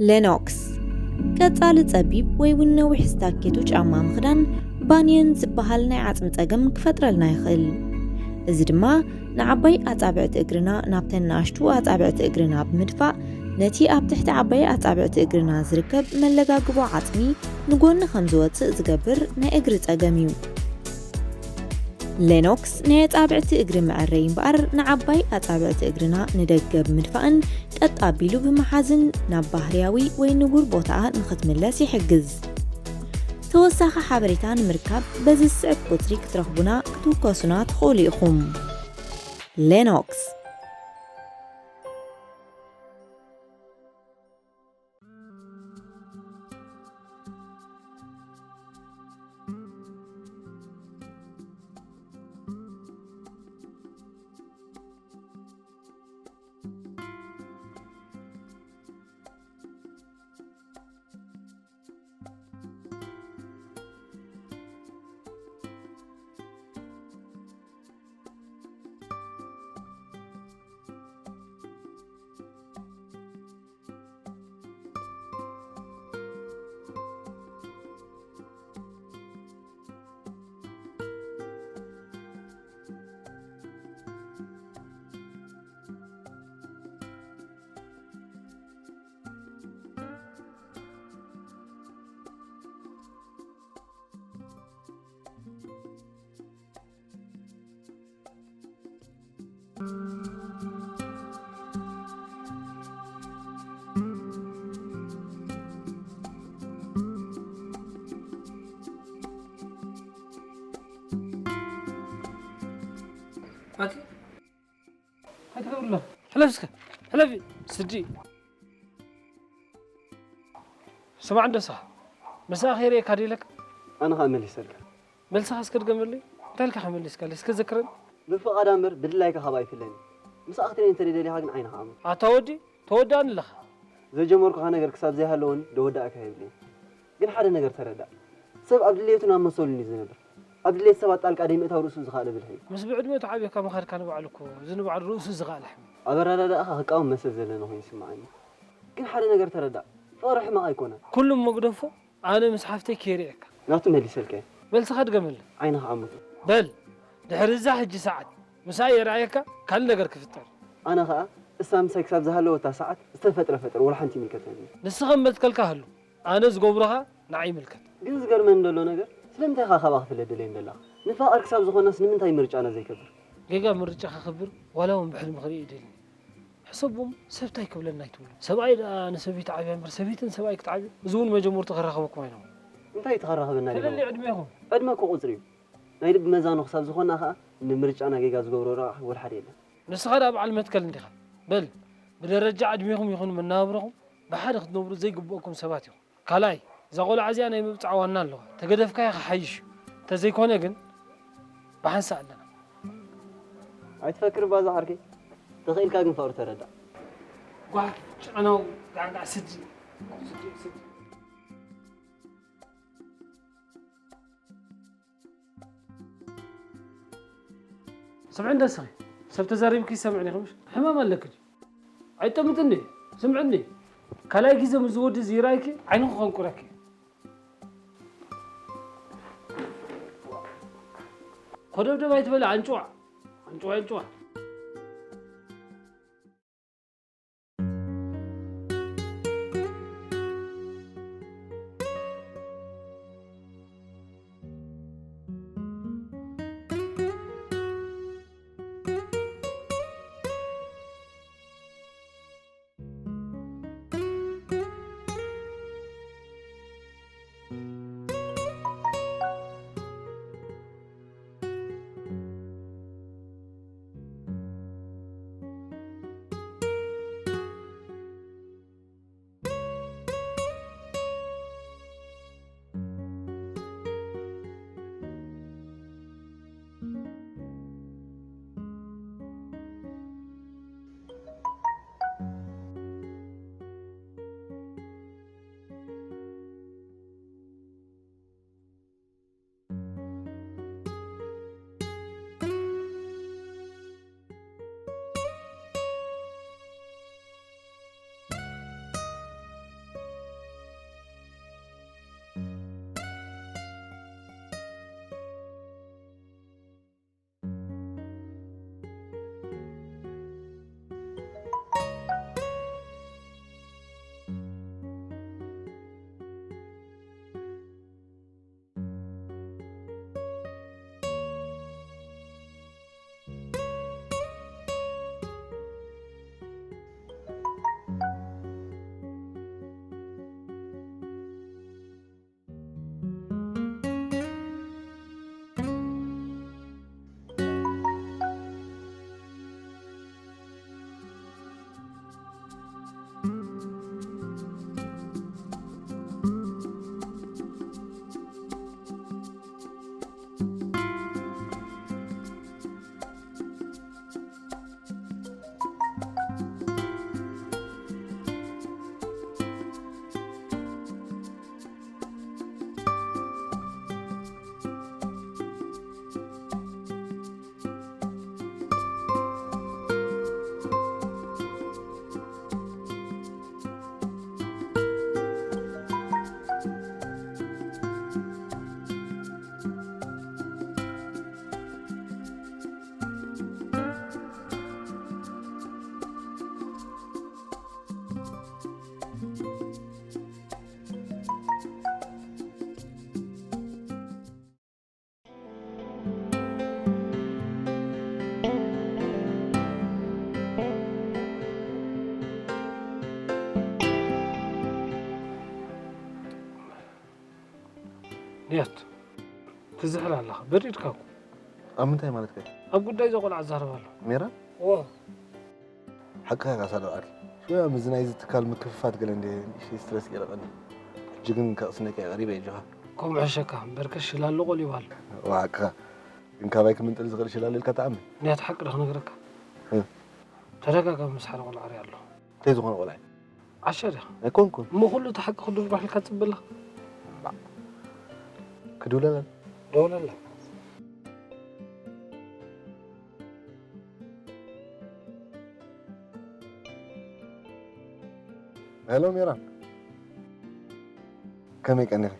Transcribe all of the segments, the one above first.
ሌኖክስ ቀጻሊ ጸቢብ ወይ እውን ነዊሕ ስታኬቶ ጫማ ምኽዳን ባንየን ዝበሃል ናይ ዓጽሚ ጸገም ክፈጥረልና ይኽእል። እዚ ድማ ንዓባይ ኣጻብዕቲ እግርና ናብተን ንኣሽቱ ኣጻብዕቲ እግርና ብምድፋእ ነቲ ኣብ ትሕቲ ዓባይ ኣጻብዕቲ እግርና ዝርከብ መለጋግቦ ዓጽሚ ንጎኒ ከም ዝወጽእ ዝገብር ናይ እግሪ ጸገም እዩ። ሌኖክስ ናይ ኣጻብዕቲ እግሪ መዐረይ እምበኣር ንዓባይ ኣጻብዕቲ እግርና ንደገ ብምድፋእን ቀጥ ኣቢሉ ብምሓዝን ናብ ባህርያዊ ወይ ንቡር ቦታኣ ንኽትምለስ ይሕግዝ። ተወሳኺ ሓበሬታ ንምርካብ በዚ ዝስዕብ ቁጽሪ ክትረኽቡና ክትውከሱና ትኽእሉ ኢኹም። ሌኖክስ። ኣቲ ኣይትገብርላ። ሕለፍ እስከ። ሕለፍ። ስዲ። ስማዕ እንደሳ። ምሳኻ ከይርእየካ ድዩ ኢለካ? ኣነ ኸኣ መሊሰልካ። መልስኻ እስከ ድገመለይ። እንታይ ኢልካ ከመሊስካለይ? እስከ ዘክረኒ። ብፍቓዳ እምበር ብድላይካ ካብ ኣይፍለኒ። ምሳኣ ክትርእየኒ እንተ ደሊኻ ግን ዓይንኻ ዓሙ። ኣታ ወዲ፣ ተወዳእኒ ኣለኻ። ዘጀመርኩኻ ነገር ክሳብ ዘይሃለወኒ ደወዳእካ የብለይን። ግን ሓደ ነገር ተረዳእ። ሰብ ኣብ ድሌቱን ኣብ መሰሉን እዩ ዝነብር። ኣብ ድሌት ሰባት ጣልቃ ደይምእታው ርእሱ ዝኸኣለ ብልሒ እዩ። ምስ ብዕድመ ተዓብዮካ ምኻድካ ንባዕሉ እኮ፣ እዚ ንባዕሉ ርእሱ ዝኸኣለ ሕማም። ኣብ ኣረዳድኣኻ ክቃወም መሰል ዘለና ኮይኑ ይስምዓኒ። ግን ሓደ ነገር ተረዳእ። ፍቕሪ ሕማቕ ኣይኮነን። ኩሉ እሞ ግደፎ፣ ኣነ ምስ ሓፍተይ ከይርእየካ። ናቱ መሊሰልካ እየ። በል ስኻ ድገመለይ። ዓይንኻ ዓሙቱ። በል፣ ድሕሪ እዛ ሕጂ ሰዓት፣ ምስኣ የርኣየካ፣ ካልእ ነገር ክፍጠር። ኣነ ኸኣ፣ እሳ ምሳይ ክሳብ ዝሃለወታ ሰዓት፣ ዝተፈጥረ ፈጠር ወላ ሓንቲ ይምልከተኒ። ንስኻ መትከልካ ሃሉ። ኣነ ዝገብሮ ኸኣ ንዓይ ይምልከት። ግን ዝገርመኒ ዘሎ ነገር፣ ስለምንታይ ኢኻ ካባኣ ክፍለ ደልየን ደለኻ? ንፋቐር ክሳብ ዝኾናስ ንምንታይ ምርጫና ዘይከብር? ጌጋ ምርጫ ከኽብር ዋላ እውን ብሕልሚ ክርኢ ይደሊ። ሕሰቦም፣ ሰብ ታይ ክብለና ኣይትብሉ። ሰብኣይ ደኣ ንሰበይቲ ዓብያ እምበር ሰበይቲ ንሰብኣይ ክትዓብዮ፣ እዚ እውን መጀመርቱ ከራኸበኩም ኣይነበሮን። እንታይ እዩ ተኸራኸበና ተለሊ ዲኻ? ዕድሜኹም። ዕድመ እኮ ቁጽሪ እዩ። ናይ ልቢ መዛኑ ክሳብ ዝኾና ኸኣ ንምርጫና ጌጋ ዝገብሮ ረቓሒ ወላ ሓደ የለን። ንስኻ ደኣ በዓል መትከል እንዲኻ። በል፣ ብደረጃ ዕድሜኹም ይኹን መነባብሮኹም ብሓደ ክትነብሩ ዘይግብኦኩም ሰባት ኢኹም። ካልኣይ፣ እዛ ቆልዓ እዚኣ ናይ ምብጻዕ ዋና ኣለዋ። ተገደፍካያ ክሓይሽ እዩ። እንተዘይኮነ ግን ብሓንሳእ ኣለና። ኣይትፈክር እባ እዛ ዓርከይ። ተኽኢልካ ግን ፍቕሪ ተረዳእ። ጓሕ ጭዕናው ጋዕጋዕ ስዲ። ስዲ፣ ስዲ። ስምዒ እንዶ እስኺ፣ ሰብ ተዛሪብኪ ይሰምዕን ኢኺ ምሽ? ሕማም ኣለኪ ድዩ? ኣይጠምጥኒ፣ ስምዕኒ። ካልኣይ ግዜ ምስ ዝወዲ እዚ ይርኣይኪ፣ ዓይንኺ ከንቁረኪ። ኮደብደብ ኣይትበሊ፣ ኣንጭዋ። ኣንጭዋ፣ ኣንጭዋ። ንያት ትዝሕል ኣለኻ፣ በሪድካ እኮ። ኣብ ምንታይ ማለትካ እዩ? ኣብ ጉዳይ እዛ ቆልዓ እዛረብ ኣለኹ። ሜራ? እወ። ሓቅኻ ኢኻ ሳዶር ዓርከይ። ሽወያ ምስዚ ናይዚ ትካል ምክፍፋት ገለ እንደ ንእሽተይ ስትረስ ገይረ ቀኒ። ሕጂ ግን ከቕስነካ እየ ቀሪበ እየ፣ ኣጆኻ። ከምኡ ሕሸካ እምበርከ ሽላሎ ቆሊባል። እወ ሓቅኻ። ግን ካባይ ክምንጥል ዝኽእል ሽላሎ ኢልካ ትኣምን? ንያት ሓቂ ዶ ክነግረካ? እ። ተደጋጋሚ ምስ ሓደ ቆልዓ ርኢ ኣለኹ። እንታይ ዝኾነ ቆልዓ እዩ? ዓሻ ዲኻ? ኣይኮንኩን። እሞ ኩሉ እቲ ሓቂ ክድርጓሕ ኢልካ ትጽበ ኣለኻ? ክድውለላ? ደውለላ። ሄሎ ሜራን፣ ከመይ ቀኒኺ?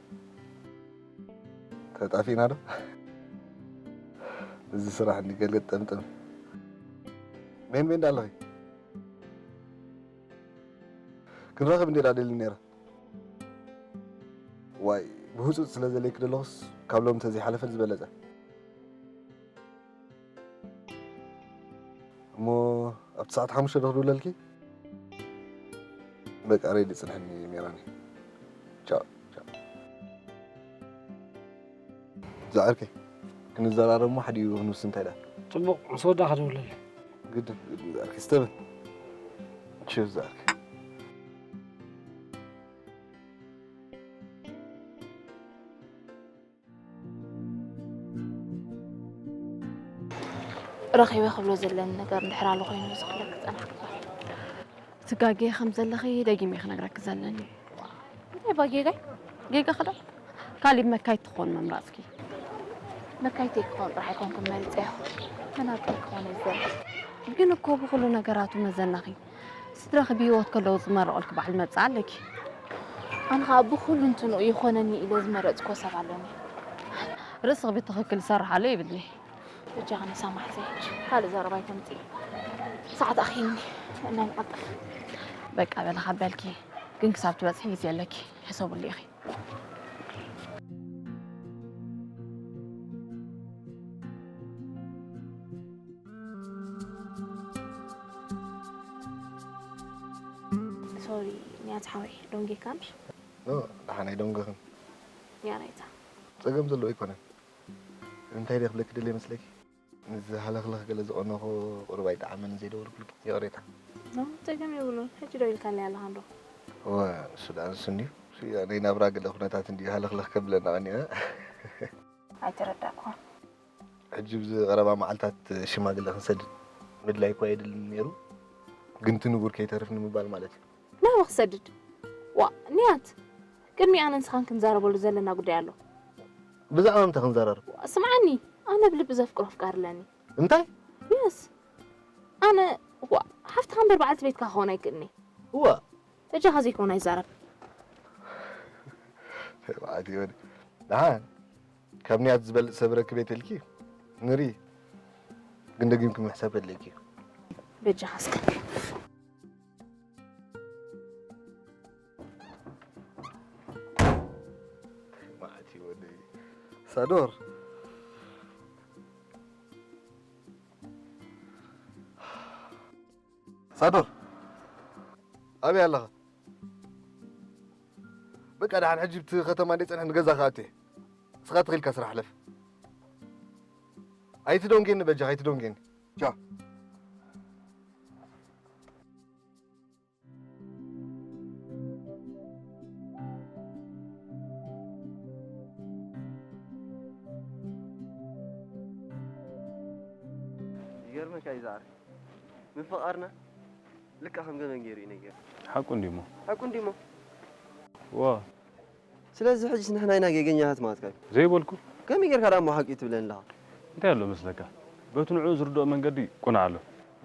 ተጣፊእና ዶ? እዚ ስራሕ እንዲ ገልገጥ ጠምጥም። ቤን ቤን ዳ ኣለኺ? ክንራኸብ እንዴ ዳ ደሊ ነይረ። ዋይ፣ ብህጹጽ ስለ ዘለይኪ ደለኹስ ካብ ሎሚ ተዘይሓለፈ ዝበለጸ። እሞ ኣብቲ ሰዓት ሓሙሽተ ዶ ክድውለልኪ? በቃ ሬዲ ጽንሐኒ ሜራኒ። ቻው፣ ቻው። ዝዓርከይ፣ ክንዘራረብ እሞ ሓዲኡ ክንውስን እንታይ ደኣ? ጽቡቕ፣ ምስ ወዳእካ ደውለለይ። ግድን፣ ግድን ዝዓርከይ፣ ስተብን። ቺርስ ዝዓርከይ። ረኺበ ክብሎ ዘለኒ ነገር እንድሕር ኣሎ ኮይኑ፣ እዚ ክብለኪ ዝጸናሕኩ። ትጋገዪ ከም ዘለኺ ደጊመ ክነግረኪ ዘለኒ። እንታይ እባ ጌጋይ? ጌጋኺ ዶ? ካሊእ መካይት ትኾን ምምራጽኪ። መካይተይ ክኾን ጥራሕ ኣይኮንኩን መሪጸዮ። መናብርተይ ክኾን እየ ዝደሊ። ግን እኮ ብኹሉ ነገራቱ መዘናኺ። ስድራኺ ብህይወት ከለዉ ዝመረቑልኪ በዓል መጻኢ ኣለኪ። ኣነ ኸኣ ብኹሉ እንትንኡ ይኾነኒ ኢለ ዝመረጽክዎ ሰብ ኣለኒ። ርእስኺ ብትኽክል ዝሰርሓሉ የብልኒ። በጃኺ ንሳ ማሕዘይ፣ ካልእ ዘረባ ኣይተምጽኢ። ሰዓት ኣኺልኒ፣ እና ንቐጥፍ። በቃ በሊ ካብ በልኪ፣ ግን ክሳብ ትበጽሒ ግዜ ኣለኪ፣ ሕሰብሉ ኢኺ። ሶሪ፣ ንያት ሓወይ፣ ዶንጌካ እምበር። ኖ፣ ደሓን ኣይደንጎኽን። ያራይታ። ጸገም ዘለዎ ኣይኮነን። እንታይ ድየ ክብለኪ ደልየ መስለኪ? ንዚ ሃለኽለኽ ገለ ዝቐነኹ ቁሩብ ኣይጠዓመንን ዘይደወልኩልኪ። ይቕሬታ። ኖ፣ ጸገም የብሉን። ሕጂ ደዊልካለይ ኣለኻ እንዶ። እወ፣ ንሱ ደኣ ንሱ እንድዩ። እሱ ናይ ናብራ ገለ ኩነታት እንድዩ ሃለኽለኽ ከብለና ቀኒኡ። ኣይተረዳእኩኻን። ሕጂ ብዚ ቀረባ መዓልታት ሽማግለ ክንሰድድ ምድላይ እኳ የድልን ነይሩ፣ ግን እቲ ንቡር ከይተርፍ ንምባል ማለት እዩ። ናበይ ክሰድድ? ዋ፣ ንያት፣ ቅድሚ ኣነ ንስኻን ክንዛረበሉ ዘለና ጉዳይ ኣሎ። ብዛዕባ ምንታይ ክንዘራረብ? ዋ፣ ስምዓኒ፣ ኣነ ብልቢ ዘፍቅሮ ኣፍቃሪ ኣለኒ። እንታይ? የስ። ኣነ፣ ዋ፣ ሓፍትኻ እምበር በዓልቲ ቤትካ ክኸውን ኣይክእልኒ። እዋ። በጃኻ ዘይኮነ ኣይዛረብ። ተባዕት ይወድ። ደሓን፣ ካብ ንያት ዝበልጽ ሰብ ረክብ የትልኪ? ንሪ። ግን ደጊምኪ ምሕሳብ የድልየኪ እዩ። በጃኻ እስከ። ማዕት ይወደይ። ሳዶር። ሳዶር፣ ኣበይ ኣለኻ? በቃ፣ ደሓን ሕጂ ብቲ ከተማ እንደ ጸንሐ ንገዛ ክኣቱ እየ። ንስኻ ተኺልካ ስራሕ ሕለፍ። ኣይትደንጉየኒ በጃኻ፣ ኣይትደንጉየኒ። ቻው። ይገርመካ እዩ ዝዓርከይ፣ ምፍቓርና ልክዕ ከም ገበን ገይሩ እዩ ነገር። ሓቁ እንዲሞ። ሓቁ እንዲሞ። ዋ። ስለዚ ሕጅስ ንሕና ኢና ጌገኛታት ማለትካ እዩ? ዘይበልኩ። ከመይ ጌርካ ደኣ እሞ ሓቂ ትብለኒ ኣለኻ? እንታይ ኣሎ መስለካ? በቲ ንዕኡ ዝርድኦ መንገዲ ቁኑዕ ኣሎ።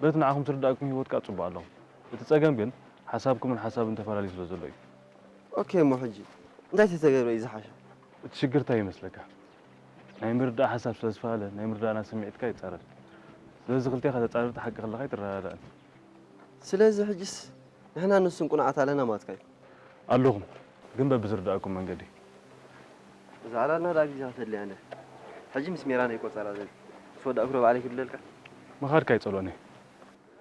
በቲ ንዓኹም ዝርድኣኩም ህይወት ከኣ ጽቡቕ ኣለኹም። እቲ ጸገም ግን ሓሳብኩምን ሓሳብን ተፈላለዩ ስለ ዘሎ እዩ። ኦኬ፣ እሞ ሕጂ እንታይ ተተገብረ እዩ ዝሓሸ? እቲ ሽግር እንታይ ይመስለካ? ናይ ምርዳእ ሓሳብ ስለ ዝፈላለ፣ ናይ ምርዳእና ስምዒትካ ይጻረር። ስለዚ ክልቴኻ ተጻረርቲ ሓቂ ከለኻ ኣይትረዳዳእን። ስለዚ ሕጅስ ንሕና ንሱን ቁኑዓት ኣለና ማለትካ እዩ? ኣለኹም፣ ግን በብዝርዳእኩም መንገዲ። እዛ ዕላልና ዳኣ ቪዛ ተድልያ እንደ። ሕጂ ምስ ሜራ ናይ ቆጸራ ዘል። ምስ ወዳእኩ ዶ ባዕለይ ክድለልካ? ምኻድካ ኣይጸልኦን እየ።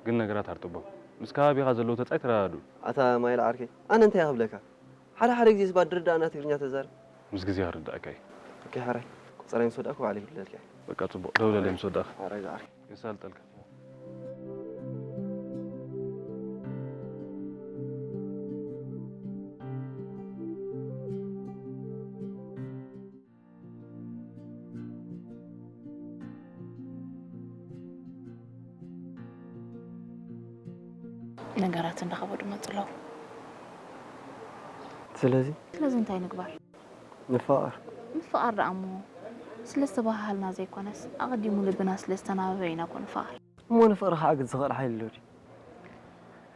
ግን ነገራት ኣርጥቦም። ምስ ከባቢኻ ዘለዉ ተጻይ ተረዳድኡ። ኣታ ማይል ዓርከይ፣ ኣነ እንታይ ክብለካ? ሓደ ሓደ ግዜ ስባት ድርዳእና ትግርኛ ተዛረብ። ምስ ግዜ ክርዳእካ እዩ። ኦኬ፣ ሕራይ። ቁጽረይ ምስ ወዳእኩ ባዕለይ ክደልካ። በቃ፣ ጽቡቕ። ደውለለይ ምስ ወዳእካ። ሕራይ፣ ዝዓርከይ። የሳልጠልካ። ነገራት እንዳኸበዱ መፅለው። ስለዚ ስለዚ እንታይ ንግበር? ንፋቐር። ንፋቐር ደኣ እሞ፣ ስለ ዝተባሃሃልና ዘይኮነስ፣ ኣቐዲሙ ልብና ስለ ዝተናበበ ኢና እኮ ንፋቐር። እሞ ንፍቕሪ ክዓግት ዝኽእል ሓይሊ ኣሎ ድዩ?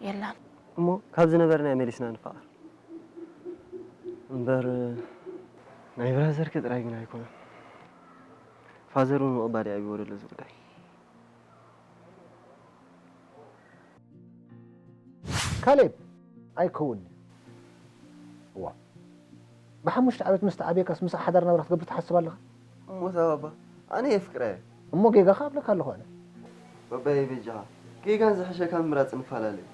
የላን። እሞ ካብ ዝነበርናዮ መሊስና ንፋቐር። እምበር ናይ ብራዘርኪ ጥራይ ግን ኣይኮነን። ፋዘር እውን ምቕባል ይኣብይዎ ዘሎ እዚ ጉዳይ። ካሌብ፣ ኣይከውን'ዩ። እዋ፣ ብሓሙሽተ ዓመት ምስ ተዓብየካስ ምስኣ ሓዳር ናብራ ክትገብር ትሓስብ ኣለኻ? እሞ እታ ባባ፣ ኣነ የፍቅራ እየ። እሞ ጌጋኻ ኣብለካ ኣለኹ ኣነ። ባባየ በጃኻ፣ ጌጋን ዝሕሸካ ምምራጽ ንፈላለ እዩ።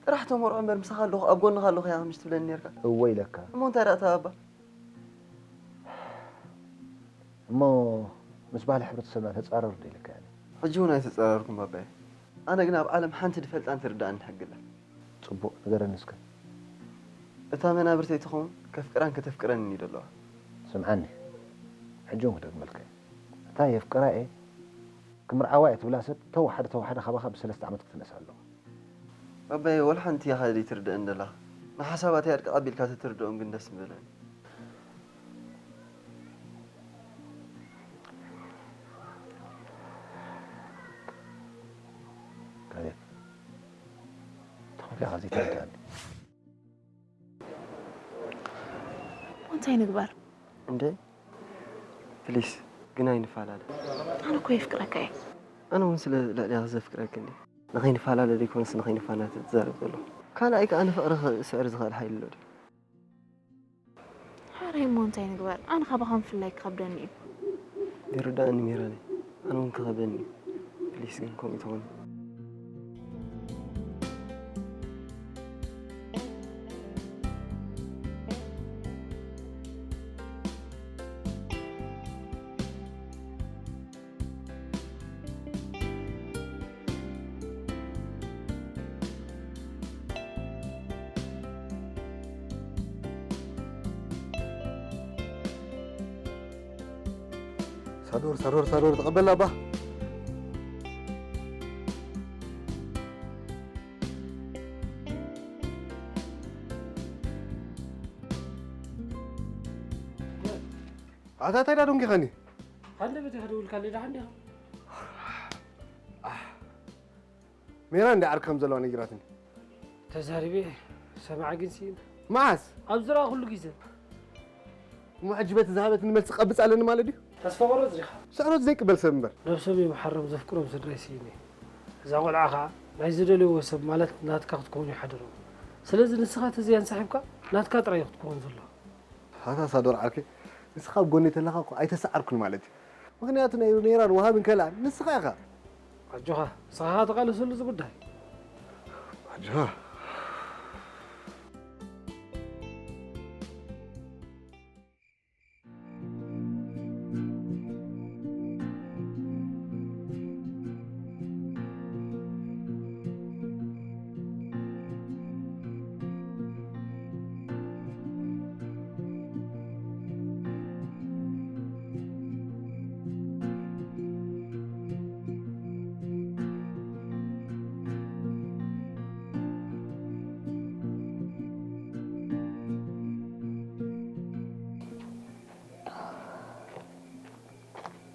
ጥራሕ ተመርዖ እምበር ምሳኻ ኣለኹ፣ ኣብ ጎንኻ ኣለኹ ኢኻ ምሽ ትብለኒ ኔርካ። እወ ኢለካ። እሞ እንታይ ደኣ እታ ባባ? እሞ ምስ ባህሊ ሕብረተሰብና ተጻረሩ ዶ ኢለካ እየ ኣነ። ሕጂ እውን ኣይተጻረርኩን ባባየ። ኣነ ግን ኣብ ዓለም ሓንቲ ድፈልጣን ትርድኣንን ሕጊ ኣላ። ጽቡቕ፣ ንገረኒ እስከ። እታ መናብርተይ ትኸውን ከፍቅራን ከተፍቅረንን እዩ ደለዋ። ስምዓኒ፣ ሕጂ እውን ክደግመልካ እየ። እታ የፍቅራ እየ፣ ክምርዓዋ እየ ትብላ ሰብ ተወሓደ ተወሓደ ካባኻ ብሰለስተ ዓመት ክትንእስ ኣለዋ። ባባየ፣ ወላ ሓንቲ ኢኻ ዘይትርድኣኒ ዘለኻ። ንሓሳባተይ ኣድቅቕ ኣቢልካ ተትርድኦም ግን ደስ ምበለኒ። ካሌብ፣ ተኾፊኻ ዘይትርድኣኒ። እንታይ ንግበር? እንደ ፕሊስ ግን ኣይንፈላለ። ኣነ እኮ የፍቅረካ እየ። ኣነ እውን ስለ ልዕሊኻ ዘፍቅረኪ እንደ ንኸይንፈላለ ዘይኮነስ ንኸይንፋናተ ትዛረብ ዘለኹ። ካልኣይ ከኣ ንፍቕሪ ክስዕር ዝኽእል ሓይሊ ኣሎ ድዩ? ሓራይ እሞ እንታይ ንግበር? ኣነ ካባኻ ምፍላይ ክኸብደኒ እዩ። ይርዳእኒ ሜራነይ፣ ኣነ እውን ክኸብደኒ እዩ። ፕሊስ ግን ከምኡ ይትኾን። ሳዶር ሳዶር ሳዶር ተቐበል ኣባ። ኣታ እንታይ ዳደንጊኸኒ? ሃንደበት ኢኻ ደዊልካለይ ደሓን ዲኻ? ሜራ እንዳ ዓርኪ ከም ዘለዋ ነጊራትኒ። ተዛሪበ ሰማዓ ግን ስኢነ። መዓስ? ኣብ ዝረኣኹሉ ግዜ። እሞ ሕጂ በቲ ዝሃበትኒ መልሲ ክቐብጽ ኣለኒ ማለት ድዩ? ተስፋ ቆረጽ ዲኻ? ስዕረት ዘይቅበል ሰብ እምበር። ነብሶም እዮም ሓሮም ዘፍቅሮም ስድራይ ስኢነ። እዛ ቆልዓ ኸኣ ናይ ዝደለይዎ ሰብ ማለት ናትካ ክትከውን እዩ ሓደርኦም። ስለዚ ንስኻ ተዘይ ኣንሳሒብካ ናትካ ጥራይ እዩ ክትከውን ዘለዎ። ኣታ ሳዶር ዓርከይ፣ ንስኻ ኣብ ጎነይ ተለኻ እኮ ኣይተሰዓርኩን ማለት እዩ። ምኽንያቱ ናይ ሜራን ወሃብን ከልኣን ንስኻ ኢኻ። ኣጆኻ፣ ንስኻ ኸኣ ተቓለሰሉ እዚ ጉዳይ። ኣጆኻ።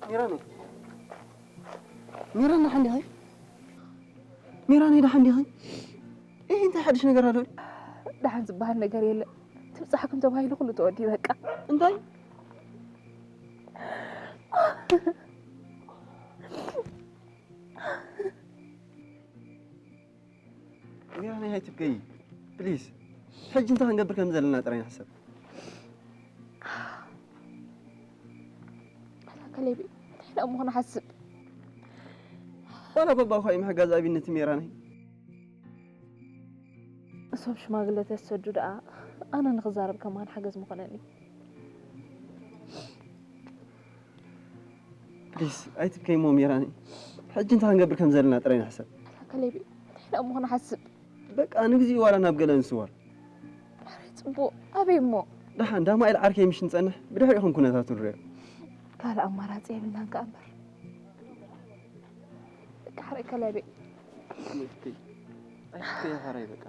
ሚራን፣ ሚራን ደሓን ዲኺ? ሚራን ደሓን ዲኺ? እህ እንታይ ሓድሽ ነገር ኣሎ? ደሓን ዝበሃል ነገር የለ። ትብጻሕኩም ተባሂሉ ኩሉ ተወዲ በቃ። እንታይ? ሚራን ኣይትብከዪ ፕሊስ። ሕጂ እንታይ ክንገብር ከም ዘለና ጥራይ ንሕሰብ። ኣታ ከሌብ እንታይ ደኣ እሞ ክንሓስብ? ዋላ በባኹ ኣይምሕጋዝ ኣብነት ሜራነይ። እሶም ሽማግለ ተዝሰዱ ደኣ ኣነ ንኽዛረብ ከማን ሓገዝ ምኾነኒ። ፕሊስ ኣይትብከይ እሞ ሜራኒ። ሕጂ እንታይ ክንገብር ከም ዘለና ጥራይ ንሕሰብ። ከሌቢ እንታይ ደኣ እሞ ክንሓስብ? በቃ ንግዚኡ ዋላ ናብ ገለ ንስወር። ኣረ ጽቡቕ፣ ኣበይ እሞ? ደሓን ዳማኤል ዓርከይ ምሽ ንጸንሕ፣ ብድሕሪኡ ኹን ኩነታቱ ንሪኦ። ካልእ ኣማራጺ የብልናን ከኣ እምበር። በቃ ሕራይ ከሌቢ። ኣይትብከይ፣ ኣይትብከይ ሕራይ በቃ።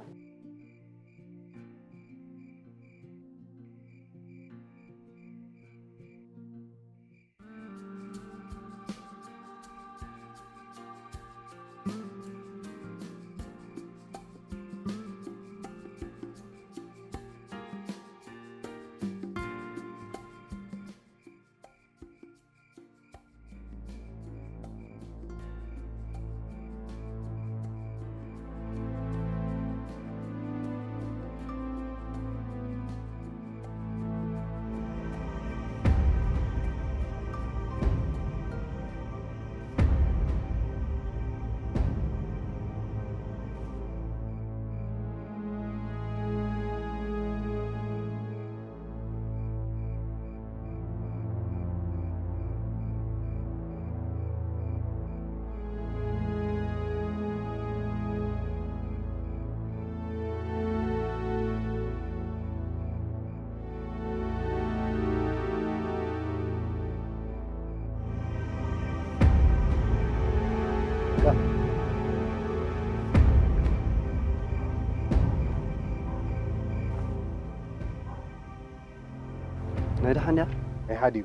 ናይ ደሓን ድያ? ናይ ሓዲኡ።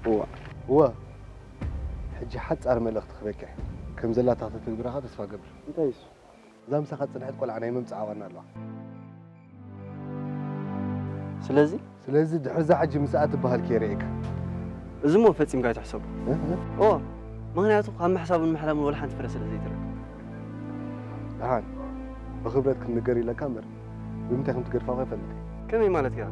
እዋ። እወ። ሕጂ ሓጻር መልእኽቲ ክበቅዕ ከም ዘላታ ክትትግብረኻ ተስፋ ገብር። እንታይ እሱ? እዛ ምሳኻ ዝጸንሐት ቆልዓ ናይ ምምጻእ ዋና ኣለዋ። ስለዚ? ስለዚ ድሕሪ እዛ ሕጂ ምስኣ ትበሃል ከይርእየካ። እዚ እሞ ፈጺምካ ኣይትሕሰቦ። እ? እ? እወ። ምኽንያቱ ካብ ምሕሳብን ምሕላምን ወላ ሓንቲ ፍረ ስለ ዘይትረክብ። ደሓን። ብኽብረት ክንገር ኢለካ እምበር ብምንታይ ከም ትገድፋ እኮ ኣይፈልጥን። ከመይ ማለት ጌራ?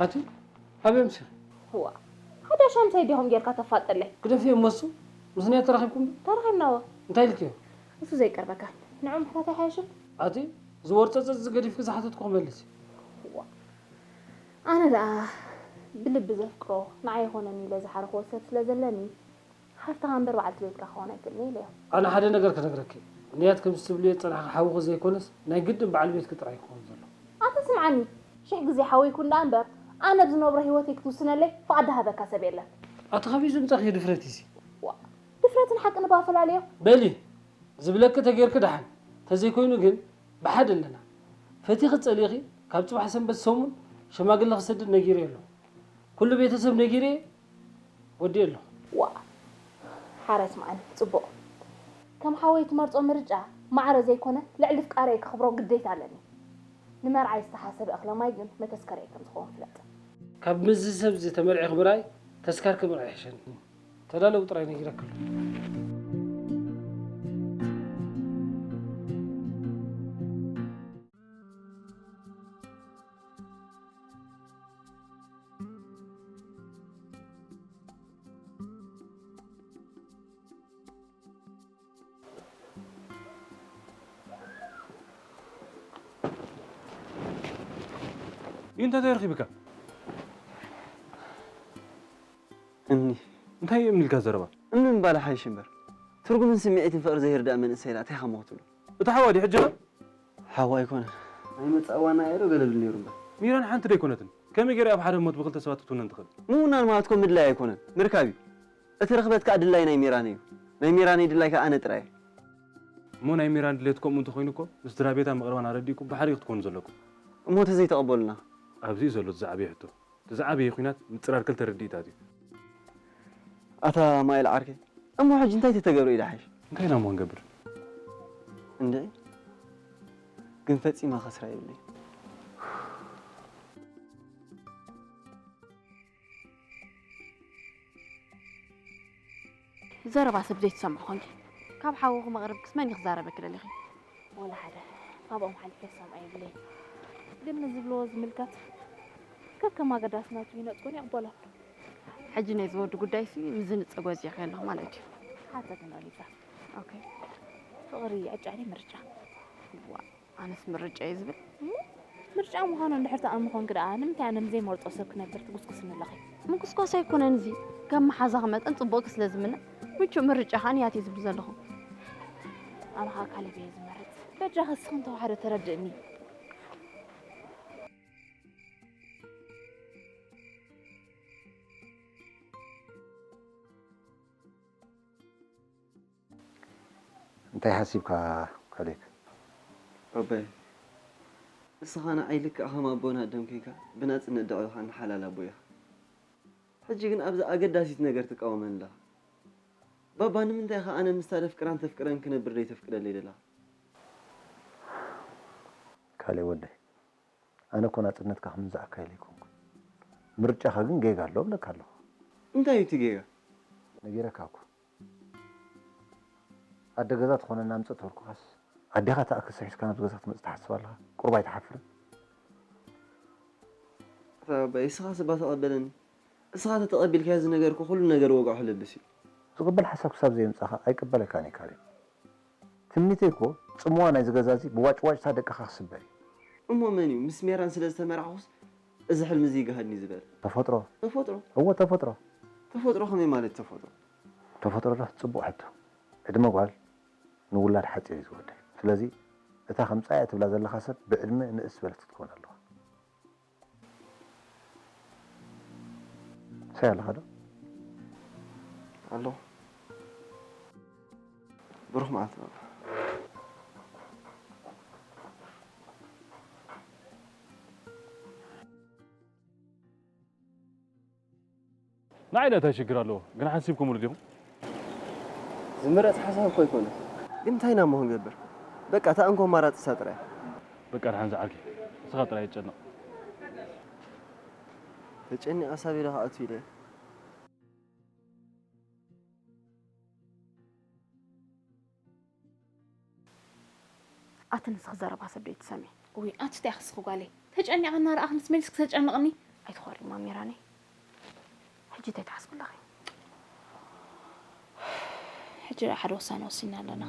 ኣቲ ኣበይ ምሲ? እዋ፣ ሓደ ሻምሳይ ዲኹም ጌርካ ተፋጠለይ? ግደፍዮ እሞ እሱ ምስ ናይ ተራኺብኩም ዶ? ተራኺብና እወ። እንታይ ኢልክዮ? እሱ ዘይቀርበካ ንዑ ምሕታት ኣይሓይሽን? ኣቲ ዝወርጸጸ ዝገዲፍኪ ዝሓተትኩ ክመልስ እዩ። እዋ፣ ኣነ ደኣ ብልቢ ዘፍቅሮ ንዓይ ይኾነኒ ኢለ ዝሓረኽዎ ሰብ ስለ ዘለኒ ሓፍትኻ እምበር በዓልቲ ቤትካ ክኸውን ኣይክእልን ኢለዮ። ኣነ ሓደ ነገር ክነግረኪ፣ ንያት ከምዚ ትብልዮ ዝጸናሕኪ ሓውኺ ዘይኮነስ ናይ ግድን በዓል ቤትኪ ጥራይ ክኸውን ዘለዎ። ኣታ ስምዓኒ፣ ሽሕ ግዜ ሓወይኩ እንዳ እምበር ኣነ ብዝነብሮ ህይወተይ ክትውስነለይ ፍቓድ ዝሃበካ ሰብ የለን። ኣቲ ካበይ ዘምጻእክዮ ድፍረት እዩሲ? ዋ፣ ድፍረትን ሓቅን እባ ኣፈላልዮ። በሊ፣ ዝብለኪ ተጌርኪ ደሓን፣ ተዘይኮይኑ ግን ብሓደ ኣለና። ፈቲኺ ጸሊእኺ ካብ ጽባሕ ሰንበት ሰሙን ሽማግለ ክሰድድ ነጊረዮ ኣለኹ። ኩሉ ቤተሰብ ነጊረዮ ወዲኤ ኣለኹ። ዋ፣ ሓራይ ስምዓኒ፣ ጽቡቕ። ከም ሓወይ ትመርጾ ምርጫ ማዕረ ዘይኮነ ልዕሊ ፍቃረይ ከኽብሮ ግዴታ ኣለኒ። ንመርዓይ ዝተሓሰበ እኽለ ማይ ግን መተስከረይ ከም ዝኸውን ፍለጥ። ካብ ምስዚ ሰብ እዚ ተመርዒኺ ምርኣይ ተስካርኪ ምርኣይ ይሕሸኒ። ተዳለዊ ጥራይ ነጊረኪ ኣለኹ። እንታይ ተረኺብካ? እምኒ። እንታይ እምኒ ኢልካ ዘረባ? እምኒ ምባል ሓይሽ እምበር። ትርጉምን ስምዒትን ፍቕሪ ዘይርዳእ መንእሰይ ደኣ እንታይ ኢኻ እሞ ክትብሎ? እቲ ሓዋ ድዩ ሕጂ ኸ? ሓዋ ኣይኮነን። ናይ መጻእ ዋና እየ ዶ ገለ ብል ነይሩ እምበር። ሚራን ሓንቲ ዶ ኣይኮነትን? ከመይ ገይራ ኣብ ሓደ ሞት ብክልተ ሰባት ክትውነን ትኽእል? ምውናን ማለት እኮ ምድላይ ኣይኮነን፣ ምርካብ እዩ። እቲ ርኽበት ከኣ ድላይ ናይ ሜራነይ እዩ። ናይ ሜራነይ ድላይ ከኣ ኣነ ጥራይ እየ። እሞ ናይ ሜራን ድሌት ከምኡ እንተኾይኑ እኮ ምስ ድራቤታ መቕረባን ኣረዲእኩም ብሓደ እዩ ክትኮኑ ዘለኩም። እሞ ተዘይተቐበሉና? ኣብዚ እዩ ዘሎ እቲ ዝዓበየ ሕቶ። እቲ ዝዓበየ ኲናት ምጽራር ክልተ ርድኢታት እዩ። ኣታ ማይል ዓርከይ፣ እሞ ሕጂ እንታይ ተተገብረ እዩ ዝሓይሽ? እንታይ ኢና እሞ ክንገብር? እንድዒ፣ ግን ፈጺመ ከስራ የብለይን። ዘረባ ሰብ ዘይትሰምዑ ኾንኪ። ካብ ሓውኺ መቕረብክስ መን እዩ ክዛረበኪ ደሊኺ? ወላ ሓደ። ካብኦም ሓሊፈ ዝሰምዖ የብለይን። ግን ንዝብልዎ ዝምልከት ከከም ኣገዳስነቱ ይነጽጎን ይቕበሎ። ሕጂ ናይ ዝወዲ ጉዳይሲ ምስ ዝንጸጎ እዚኣ ኣለኹ ማለት እዩ። ሓተት ንቕሊጻ። ኦኬ። ፍቕሪ ዕጫ ድዩ ምርጫ? ዋ፣ ኣነስ ምርጫ እዩ ዝብል። እሞ ምርጫ ምዃኑ እንድሕር ተኣምኒ ኮንኪ ደኣ ንምንታይ ኣነ ምስ ዘይመርጾ ሰብ ክነብር ትጉስጉስኒ ኣለኺ? ምጉስጓስ ኣይኮነን እዚ። ከም መሓዛኺ መጠን ጽቡቕኪ ስለ ዝምነ፣ ምቹእ ምርጫ ኸኣ ንያት እየ ዝብል ዘለኹ። ኣነ ኸኣ ካሌብ እየ ዝመርጽ። በጃኺ እስኺ እንተወሓደ ተረድእኒ። እንታይ ሓሲብካ ካሌብ? ባባየ፣ እስኻ ንዓይ ልክዕ ከም ኣቦና ኣዳም ኬንካ ብናጽነት ደዕቢኻኒ ሓላል ኣቦ ኢኻ። ሕጂ ግን ኣብዛ ኣገዳሲት ነገር ትቃወመኒ ኣለኻ። ባባ፣ ንምንታይ ኢኻ ኣነ ምስታ ደፍቅራን ተፍቅረን ክነብር ደይተፍቅደለይ ደለኻ? ካሌብ ወደይ፣ ኣነ እኮ ናጽነትካ ክምንዝዓካ ኢለ ኣይኮንኩን። ምርጫኻ ግን ጌጋ ኣሎ እብለካ ኣለኹ። እንታይ እዩ እቲ ጌጋ? ነጊረካ እኮ። ኣደ ገዛ ትኾነና ኣምጽእ ተበልኩኻስ ኣዴኻ ትኣክስ ሒዝካ ናብዚ ገዛ ክትመጽእ ትሓስብ ኣለኻ? ቁሩብ ኣይትሓፍርን? ኣታ ባባይ፣ እስኻስ እባ ተቐበለኒ። እስኻ ተተቐቢልካዮ ዝነገርኩ ኩሉ ነገር ወግዖ ክለብስ እዩ። ዝቕበል ሓሳብ ክሳብ ዘየምጻኻ ኣይቅበለካን እየ ካሌብ። ትምኒተይ እኮ ጽምዋ ናይዚ ገዛ እዚ ብዋጭዋጭታ ደቅኻ ክስበር እዩ። እሞ መን እዩ ምስ ሜራን ስለ ዝተመራዕኹስ እዚ ሕልሚ እዚ ይግሃድኒ ዝበለ? ተፈጥሮ። ተፈጥሮ? እወ ተፈጥሮ። ተፈጥሮ ከመይ ማለት ተፈጥሮ? ተፈጥሮ ዶ? ጽቡቕ ሕቶ። ዕድመ ጓል ንውላድ ሓጺር እዩ ዝወደል። ስለዚ እታ ከምጻያ ትብላ ዘለኻ ሰብ ብዕድመ ንእስ ዝበለት ክትከውን ኣለዋ። ሳይ ኣለኻ ዶ? ኣሎ። ብሩኽ መዓልቲ ባባ። ንዓይ እንታይ ሽግር ኣለዎ? ግን ሓሲብኩምሉ ዲኹም? ዝምረጽ ሓሳብ እኮ ኣይኮነን። ግን እንታይ ኢና እሞ ክንገብር? በቃ እታ እንኮ ኣማራጺ እሳ ጥራይ። በቃ ደሓን ዝዓርከይ፣ ንስኻ ጥራይ ኣይትጨነቕ። ተጨኒቐ ሳብ ኢለ ክኣቱ ኢለ እየ። ኣቲ ንስኺ ዘረባ ሰብ ዶ ኣይትሰምዒ? ውይ ኣቲ እንታይ ኢኺ እስኺ ጓለይ ተጨኒቐ እናረኣኽንስ መሊስኪ ተጨንቕኒ? ኣይትኾሪ ማሚ ራኒ። ሕጂ እንታይ ትሓስቢ ኣለኺ? ሕጂ ደኣ ሓደ ውሳነ ወሲና ኣለና።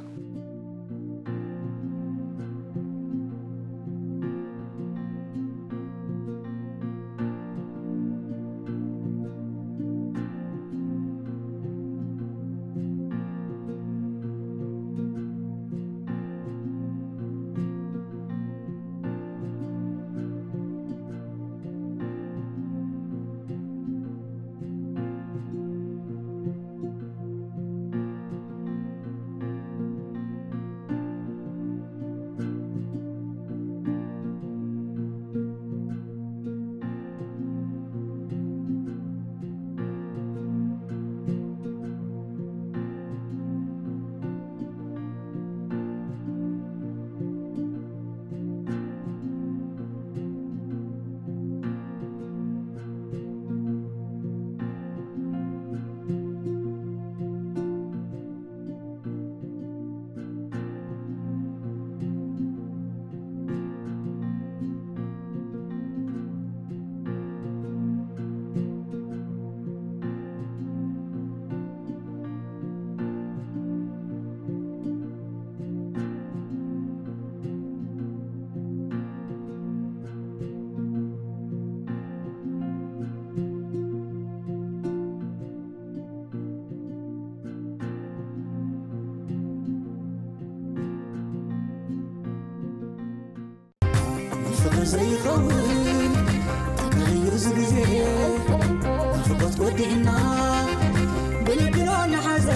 ንፍቕሪ ዘይኸውን ተጋይዩ እዚ ግዜ ናፍቖት ወዲእና ብልብና ንሓዘ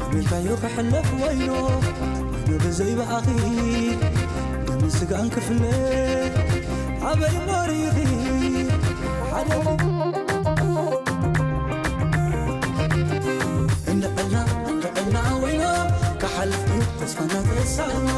ቀቢልካዮ ክሕለፍ ወይኖ ወይኖ ብዘይ ብኣኺ ደምን ስጋን ክፍለ ኣበይ እሞ ርኢኺ ሓደ እንድዕልና እንድዕልና ወይኖ ክሓልፍ እዩ ተስፋና ተሳኖ